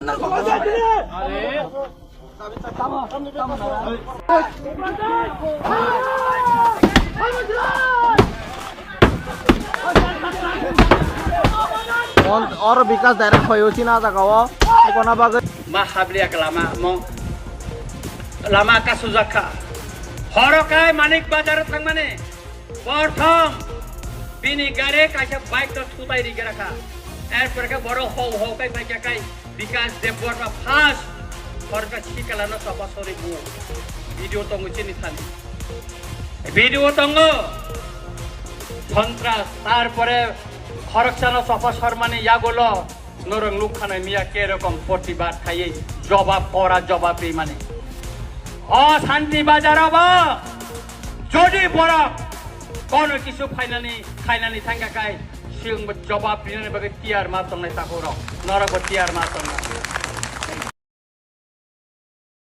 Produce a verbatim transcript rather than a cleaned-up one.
Oro Bikas direct phai o chini jaga o. Kono bagwi. Ma habli ak lama mo. Lama kasujak kha. Horo kai Manik Bazar thangmani. Porthom bini gari kaisa bike no thutai ri gra kha. Erpore khe boro hou hou kai pai kha kai Bikas Debbarma first khoroksa sikla no chapa sori bu. Video tongo chini thani. Video tongo. Sontras, tarpore khoroksa no chapa sormani yagulo norok nukha nai miya ke rokom protibad khaiwi jobab ora jobab rimani. O Santi Bazar o bo jodi borok kono kisu phainani, khainani thangkha kai, chwngbo jobab rinani bagwi tiyar ma tongnai takhuk rok. Norokbo tiyar ma tongna.